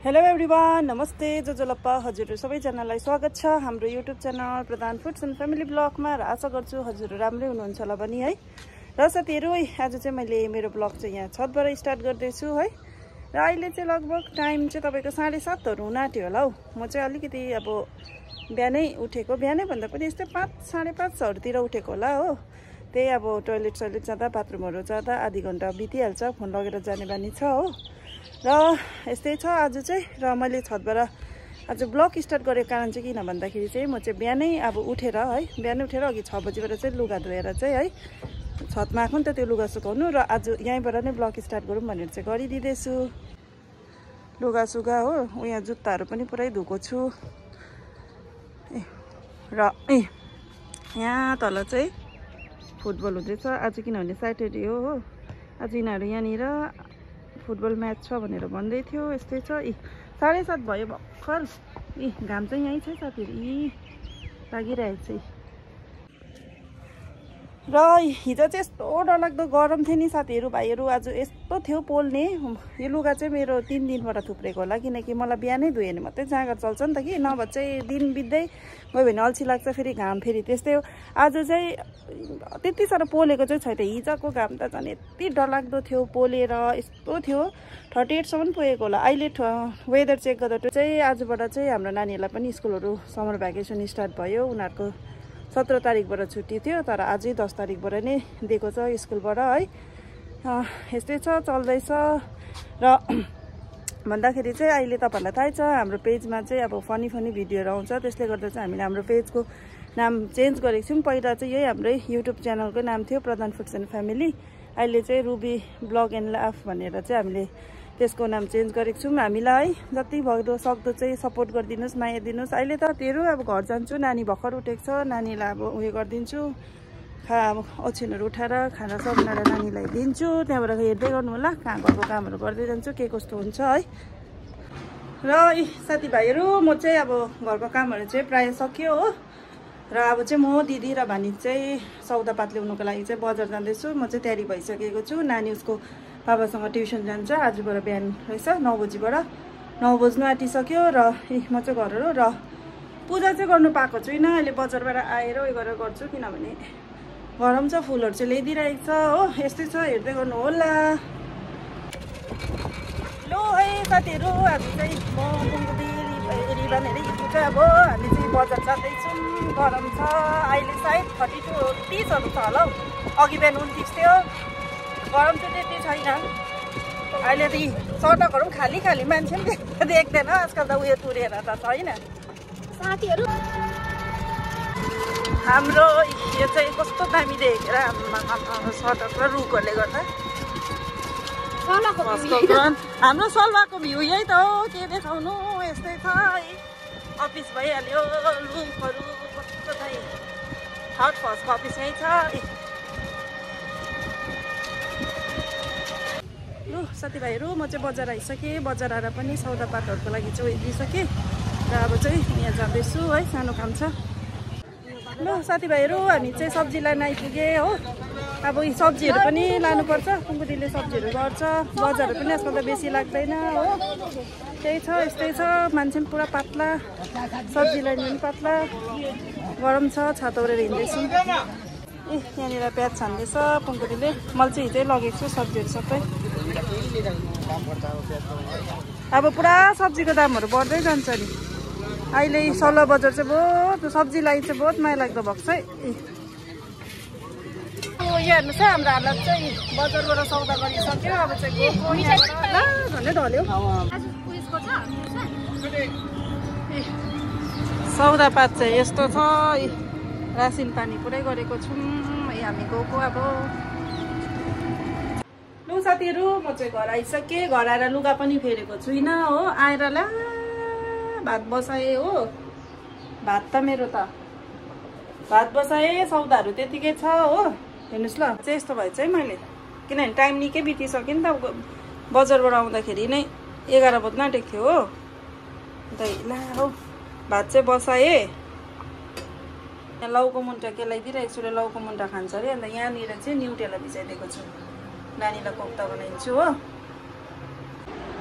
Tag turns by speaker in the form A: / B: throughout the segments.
A: Hello everyone, नमस्ते जोजोलप्पा। हजुरहरू सबैजनालाई स्वागत छ हाम्रो YouTube channel Pradhan foods and family ब्लगमा। र आशा गर्छु हजुरहरू राम्रै हुनुहुन्छ होला पनि है। र साथीहरू, आज चाहिँ मैले मेरो ब्लग चाहिँ यहाँ छतबाट स्टार्ट गर्दैछु है। र अहिले चाहिँ लगभग टाइम चाहिँ तपाईँको 7:30 हुन आँट्यो होला हौ। म चाहिँ अलिकति अब बिहानै उठेको, बिहानै भन्दा पनि यस्तै 5:30तिर उठेको होला हो। त्यही अब टोइलेट जाँदा, बाथरुमहरू जाँदा आधी घन्टा बितिहाल्छ, फोन लगेर जाने बानी छ हो। र यस्तै छ आज चाहिँ। र मैले छतबाट आज ब्लग स्टार्ट गरेको कारण चाहिँ किन भन्दाखेरि चाहिँ म चाहिँ बिहानै अब उठेर है, बिहानै उठेर अघि 6 बजीबाट चाहिँ लुगा धोएर चाहिँ है छतमा आएको नि त त्यो लुगा सुकाउनु। र आज यहीँबाट नै ब्लग स्टार्ट गरौँ भनेर चाहिँ गरिदिँदैछु। लुगा सुगा हो, यहाँ जुत्ताहरू पनि पुरै धोएको छु। र यहाँ तल चाहिँ फुटबल हुँदैछ आज, किनभने स्याटरडे हो। आज यिनीहरू यहाँनिर फुटबल म्याच छ भनेर भन्दै थियो। यस्तै छ। 7:30 भयो भर्खर। घाम चाहिँ यहीँ छ साथीहरू, लागिरहेको छ। र हिजो चाहिँ यस्तो डरलाग्दो गरम थियो नि साथीहरू, भाइहरू। आज यस्तो थियो पोल्ने। यो लुगा चाहिँ मेरो 3 दिनबाट थुप्रेको होला, किनकि मलाई बिहानै धोयो भने मात्रै जाँगर चल्छ नि त कि, नभए चाहिँ दिन बित्दै गयो भने अल्छी लाग्छ। फेरि घाम फेरि त्यस्तै हो। आज चाहिँ त्यति साह्रो पोलेको चाहिँ छैन। हिजोको घाम त झन् यति डरलाग्दो थियो, पोलेर यस्तो थियो। 38सम्म पुगेको होला। अहिले वेदर चेक गर्दा चाहिँ आजबाट चाहिँ हाम्रो नानीहरूलाई पनि स्कुलहरू समर भ्याकेसन स्टार्ट भयो। उनीहरूको 17 तारिकबाट छुट्टी थियो, तर आजै 10 तारिकबाट नै दिएको छ स्कुलबाट है। यस्तै छ, चल्दैछ। र भन्दाखेरि चाहिँ अहिले तपाईँहरूलाई थाहै छ हाम्रो पेजमा चाहिँ अब फनी भिडियोहरू आउँछ। त्यसले गर्दा चाहिँ हामीले हाम्रो पेजको नाम चेन्ज गरेको छौँ। पहिला चाहिँ यही हाम्रै युट्युब च्यानलको नाम थियो प्रधान फुड्स एन्ड फ्यामिली। अहिले चाहिँ रुबी ब्लग एन्ड लाफ भनेर चाहिँ हामीले त्यसको नाम चेन्ज गरेको छौँ। हामीलाई है जति भइदो सक्दो चाहिँ सपोर्ट गरिदिनुहोस्, माया दिनुहोस्। अहिले त तेरो अब घर जान्छु, नानी भर्खर उठेको छ, नानीलाई अब उयो गरिदिन्छु, ओछ्यानहरू उठाएर खाना सब बनाएर नानीलाई दिन्छु। त्यहाँबाट हेर्दै गर्नु होला, कहाँ घरको कामहरू गर्दै जान्छु, के कस्तो हुन्छ है। र साथीभाइहरू, म चाहिँ अब घरको कामहरू चाहिँ प्रायः सक्यो हो। र अब चाहिँ म दिदी र भानी चाहिँ सौदापात ल्याउनुको लागि चाहिँ बजार जाँदैछु। म चाहिँ तयारी भइसकेको छु। नानी उसको बाबासँग ट्युसन जान्छ, आजबाट बिहान रहेछ 9 बजीबाट। 9 बज्नु आँटिसक्यो। र म चाहिँ घरहरू र पूजा चाहिँ गर्नु पाएको छुइनँ। अहिले बजारबाट आएर उयो गरेर गर्छु, किनभने गरम छ, फुलहरू चाहिँ ल्याइदिइरहेको छ हो। यस्तै छ, हेर्दै गर्नु होला। लो है साथीहरू, हामी चाहिँ म रिबान हेरी चाहिँ अब हामी चाहिँ बजार जाँदैछौँ। गरम छ, अहिले सायद 32-30हरू छ होला हौ। अघि बिहान 29 थियो। गरम चाहिँ त्यति छैन अहिले त। सडकहरू पनि खाली मान्छे पनि देख्दैन आजकल त, उयो तुरेर त छैन साथीहरू। हाम्रो यो चाहिँ कस्तो दामी देखेर सडक र रुखहरूले गर्दा हाम्रो सलुवाको भ्यू यही त हो। के देखाउनु, यस्तै छ। अफिस भइहाल्यो, रुखहरू कस्तो छ। थर्ड फर्स्टको अफिस यहीँ छ। लु साथीभाइहरू, म चाहिँ बजार आइसकेँ। बजार आएर पनि सौदापातहरूको लागि चाहिँ दिइसकेँ। र अब चाहिँ यहाँ जाँदैछु है, सानो काम छ। ल साथीभाइहरू, हामी चाहिँ सब्जी लान आइपुगेँ हो। अब सब्जीहरू पनि लानुपर्छ, कुङ्कुरीले सब्जीहरू गर्छ। बजारहरू पनि आजकल त बेसी लाग्दैन हो। त्यही छ, यस्तै छ। मान्छे पनि पुरा पातला, सब्जी लाने पनि पातला। गरम छ, छाता ओढेर हिँड्दैछु। यहाँनिर प्याज छान्दैछ कुङ्कुरीले। मैले चाहिँ हिजै लगेको छु सब्जीहरू सबै। अब पुरा सब्जीको दामहरू बढ्दै जान्छ नि। अहिले सल्लाह बजार चाहिँ बहुत, सब्जीलाई चाहिँ बहुत माया लाग्दो भएको छ है। यो हेर्नुहोस् है, हाम्रो हालत चाहिँ बजारबाट सौदा गरिसक्यो। अब चाहिँ झन्डै ढल्यो। सौदापात चाहिँ यस्तो छ। रासिन पानी पुरै गरेको छौँ हामी गएको। अब लु साथीहरू, म चाहिँ घर आइसकेँ। घर आएर लुगा पनि फेरेको छुइनँ हो। आएर ला भात बसाएँ हो। भात त मेरो त भात बसाएँ, सौदाहरू त्यतिकै छ हो। हेर्नुहोस् ल, चाहिँ यस्तो भएछ है मैले, किनभने टाइम निकै बितिसक्यो नि त। बजारबाट आउँदाखेरि नै 11 बज्न आँटेको थियो हो। अन्त ला हो भात चाहिँ बसाएँ। यहाँ लौको मुन्टा केलाइदिइरहेको छु। र लौको मुन्टा खान्छ अरे। अन्त यहाँनिर चाहिँ निउटेला भिजाइदिएको छु, नानीलाई कोफ्ता बनाइदिन्छु हो।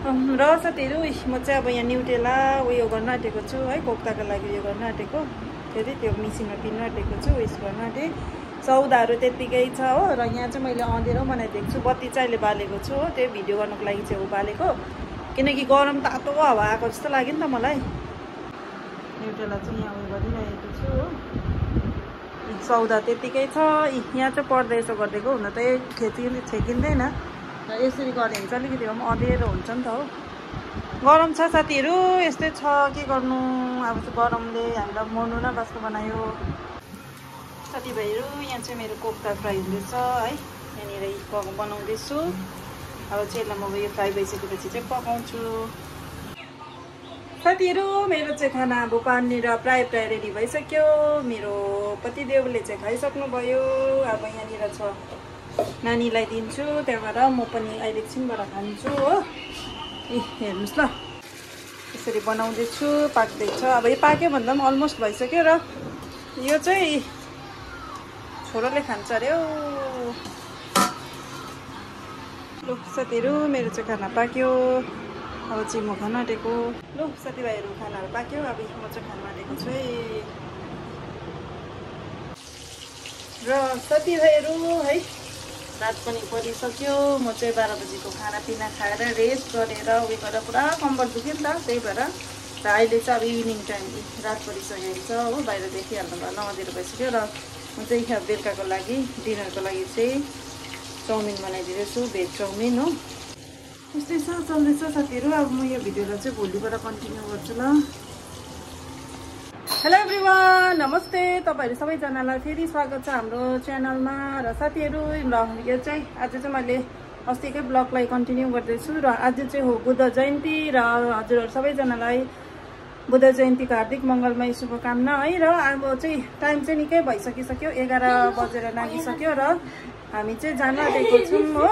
A: र साथीहरू म चाहिँ अब यहाँ न्युटेला उयो गर्न आँटेको छु है, कोक्ताको लागि उयो गर्न आँटेको, फेरि त्यो मिसिनमा पिन्नु आँटेको छु, उयस गर्न आँटेँ। सौदाहरू त्यत्तिकै छ हो। र यहाँ चाहिँ मैले अँधेरो बनाइदिएको छु, बत्ती चाहिँ अहिले बालेको छु हो, त्यो भिडियो गर्नुको लागि चाहिँ बालेको, किनकि गरम तातो हावा आएको जस्तो लाग्यो नि त मलाई। न्युटेला चाहिँ यहाँ उयो गरिरहेको छु हो। सौदा त्यत्तिकै छ। यहाँ चाहिँ पर्दा यसो गरिदिएको, हुन त छेकिँदैन, र यसरी गऱ्यो भने चाहिँ अलिकति अँधेरो हुन्छ नि त हो। गरम छ साथीहरू, यस्तै छ, के गर्नु अब चाहिँ गरमले हामीलाई मर्नु न बस्नु बनायो। साथीभाइहरू यहाँ चाहिँ मेरो कोक्ता फ्राई हुँदैछ है, यहाँनिर बनाउँदैछु। अब चाहिँ यसलाई म यो फ्राई भइसकेपछि चाहिँ पकाउँछु। साथीहरू मेरो चाहिँ खाना अब पानीर प्राय रेडी भइसक्यो। मेरो पतिदेवले चाहिँ खाइसक्नुभयो। अब यहाँनिर छ, नानीलाई दिन्छु, त्यहाँबाट म पनि अहिले एकछिनबाट खान्छु हो। हेर्नुहोस् ल, यसरी बनाउँदैछु, पाक्दैछ। अब यो पाक्यो भन्दा पनि अलमोस्ट भइसक्यो। र यो चाहिँ छोराले खान्छ अरे हौ। लु साथीहरू मेरो चाहिँ खाना पाक्यो। अब चाहिँ म खान आँटेको। लु साथीभाइहरू खानाहरू पाक्यो, अब म चाहिँ खान आँटेको छु है। र साथीभाइहरू है, रात पनि परिसक्यो। म चाहिँ 12 बजीको खानापिना खाएर रेस्ट गरेर उयो गरेर पुरा कम्बर दुख्यो नि त, त्यही भएर। र अहिले चाहिँ अब इभिनिङ टाइम, रात परिसकेको छ हो, बाहिर देखिहाल्नु भयो, 9 बजेर भइसक्यो। र म चाहिँ बेलुकाको लागि डिनरको लागि चाहिँ चाउमिन बनाइदिँदैछु, भेज चाउमिन हो। यस्तै छ, चल्दैछ साथीहरू। अब म यो भिडियोलाई चाहिँ भोलिबाट कन्टिन्यू गर्छु ल। हेलो एभ्रिवान, नमस्ते। तपाईँहरू सबैजनालाई फेरि स्वागत छ हाम्रो च्यानलमा। र साथीहरू यो चाहिँ आज चाहिँ मैले अस्तिकै ब्लगलाई कन्टिन्यू गर्दैछु। र आज चाहिँ हो बुद्ध जयन्ती, र हजुरहरू सबैजनालाई बुद्ध जयन्तीको हार्दिक मङ्गलमय शुभकामना है। र अब चाहिँ टाइम चाहिँ निकै भइसकिसक्यो, 11 बजेर लागिसक्यो। र हामी चाहिँ जान आँटेको छौँ हो।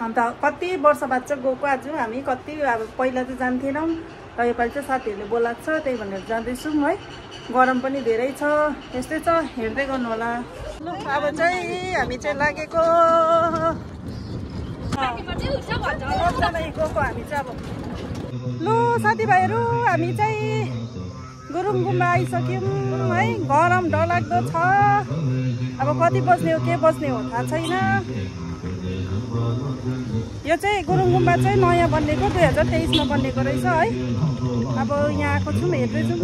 A: अन्त कति वर्ष बाद चाहिँ गएको आज हामी, कति अब पहिला चाहिँ जान्थेनौँ, र योपालि चाहिँ साथीहरूले बोलाएको छ, त्यही भनेर जाँदैछौँ है। गरम पनि धेरै छ, यस्तै छ, हेर्दै गर्नु होला। ल अब चाहिँ हामी चाहिँ लागेको गएको हामी चाहिँ अब। लु साथीभाइहरू हामी चाहिँ गुरुङ गुम्बा आइसक्यौँ है। गरम डरलाग्दो छ, अब कति बज्ने हो के बज्ने हो थाहा छैन। यो चाहिँ गुरुङ गुम्बा चाहिँ नयाँ बनिएको, 2023मा बनिएको रहेछ है। अब यहाँ आएको छौँ, हेर्दैछौँ।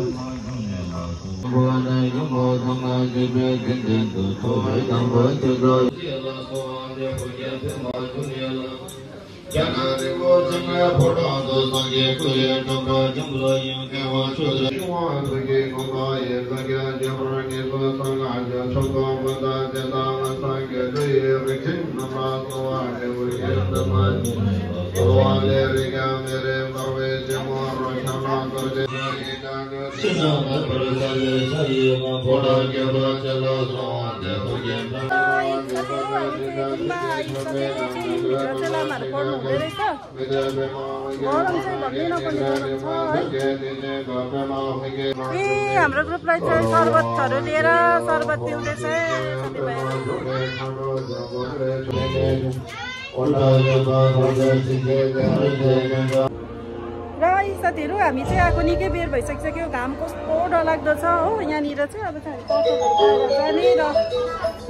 A: लामाहरू पढ्नु हुँदै रहेछ, गरम चाहिँ भन्नै नपर्ने गरम छ है। हाम्रो ग्रुपलाई चाहिँ शरबतहरू लिएर शरबत पिउँदैछ र साथीहरू। हामी चाहिँ आएको निकै बेर भइसकिसक्यो, घाम कस्तो डरलाग्दो छ हो। यहाँनिर चाहिँ अब चाहिँ जाने, र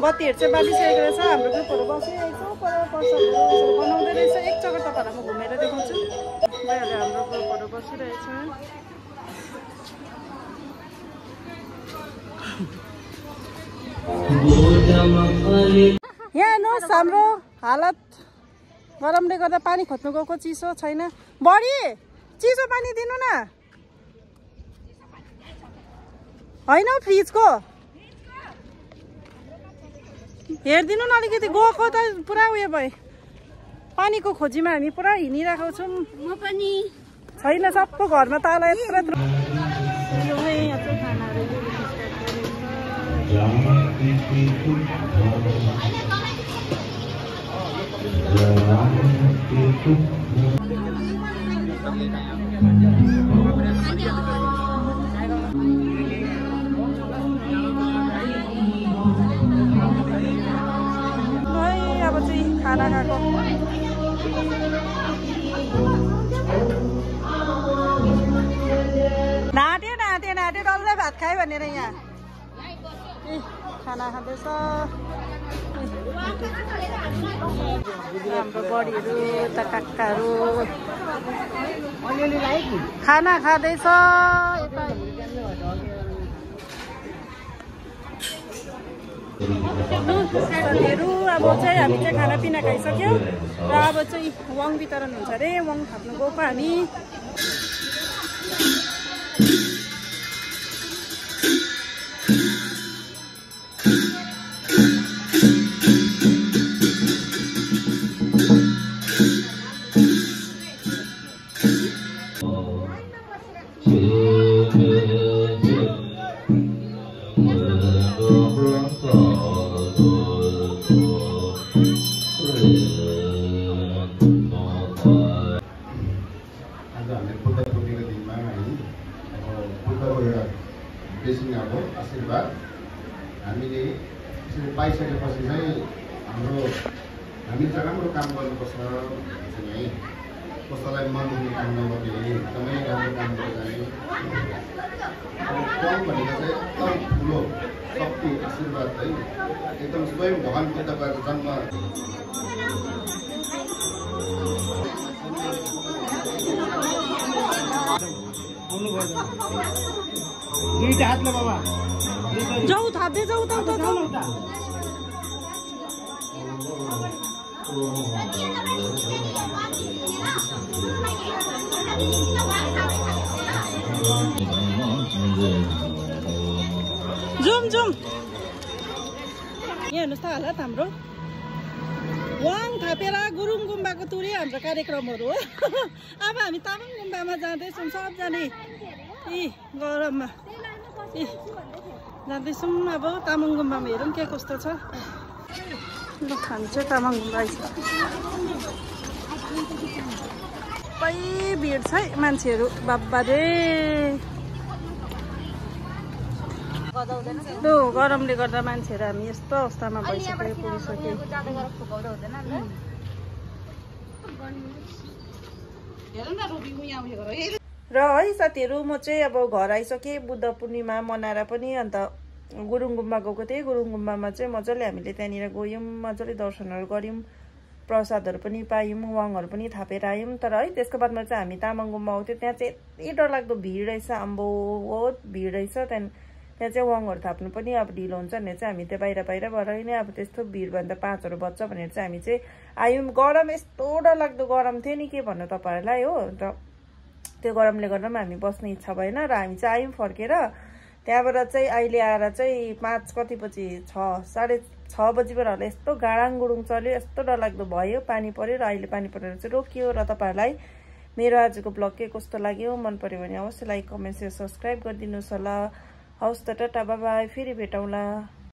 A: बत्तीहरू चाहिँ बालिसकेको रहेछ। हाम्रो ग्रुपहरू बसिरहेको छ, पर पर्सहरू बनाउँदै रहेछ। एक चक्कर तपाईँहरूलाई म घुमेर देखाउँछु। भइहाल्यो, हाम्रो ग्रुपहरू बसिरहेछ। यहाँ हेर्नुहोस्, हाम्रो हालत गरमले गर्दा पानी खोज्नु गएको, चिसो छैन। बढी चिसो पानी दिनु न, होइन फ्रिजको हेरिदिनु न अलिकति। गएको त पुरा उयो भयो, पानीको खोजीमा हामी पुरा हिँडिरहेको छौँ। म पनि छैन, सबको घरमा ताला यत्रो अब चाहिँ खाना खाएको केटा आँट्यो डल्लै भात खायो भनेर यहाँ खाना खाँदैछ हाम्रो बडीहरू यता काकाहरू खाना खाँदैछ साथीहरू अब चाहिँ हामी चाहिँ खानापिना खाइसक्यौँ र अब चाहिँ वाङ वितरण हुन्छ अरे वाङ थाप्नु गएको हामी
B: आशीर्वाद हामीले यसरी पाइसकेपछि चाहिँ हामीले चाहिँ राम्रो काम गर्नुपर्छ है कसैलाई मन हुने काम नगर्ने एकदमै राम्रो काम गरेर कम भनेको चाहिँ एकदम ठुलो शक्ति आशीर्वाद है एकदम स्वयं भगवान बुद्धको जन्म
C: दुईटा हातले बाबा
A: जाऊ थाप्दै जाऊ त जुम यहाँ हेर्नुहोस् त हालत हाम्रो वाङ थापेर गुरुङ गुम्बाको तुरे हाम्रो कार्यक्रमहरू हो अब हामी तामाङ गुम्बामा जाँदैछौँ सबजना गरममा जाँदैछौँ अब तामाङ गुम्बामा हेरौँ के कस्तो छ ल हामी चाहिँ तामाङ गुम्बा सबै भिड छ है मान्छेहरू बाबा रे लु गरमले गर्दा मान्छेहरू हामी यस्तो अवस्थामा भइसक्यो पुगिसक्यो र है साथीहरू म चाहिँ अब घर आइसकेँ बुद्ध पूर्णिमा मनाएर पनि अन्त गुरुङ गुम्बा गएको थिएँ गुरुङ गुम्बामा चाहिँ मजाले हामीले त्यहाँनिर गयौँ मजाले दर्शनहरू गऱ्यौँ प्रसादहरू पनि पायौँ वाङहरू पनि थापेर आयौँ तर है त्यसको बादमा चाहिँ हामी तामाङ गुम्बा आउँथ्यो त्यहाँ चाहिँ यति डरलाग्दो भिड रहेछ आम्बो बहुत भिड रहेछ त्यहाँ चाहिँ वाङहरू थाप्नु पनि अब ढिलो हुन्छ भने चाहिँ हामी त्यो बाहिरबाट नै अब त्यस्तो भिडभन्दा 5हरू बज्छ भनेर चाहिँ हामी चाहिँ आयौँ गरम यस्तो डरलाग्दो गरम थियो नि के भन्नु तपाईँहरूलाई हो अन्त त्यो गरमले गर्दा पनि हामी बस्ने इच्छा भएन र हामी चाहिँ आयौँ फर्केर त्यहाँबाट चाहिँ अहिले आएर चाहिँ 5 कति बजी 6:30 बजीबाट होला यस्तो गाडाङ गुडुङ चल्यो यस्तो डरलाग्दो भयो पानी पऱ्यो र अहिले पानी परेर चाहिँ रोकियो र तपाईँहरूलाई मेरो आजको ब्लग के कस्तो लाग्यो मन पर्यो भने अवश्य लाइक कमेन्ट सेयर सब्सक्राइब गरिदिनुहोस् होला हवस् त टाटा बाई बाई फेरि भेटौँला।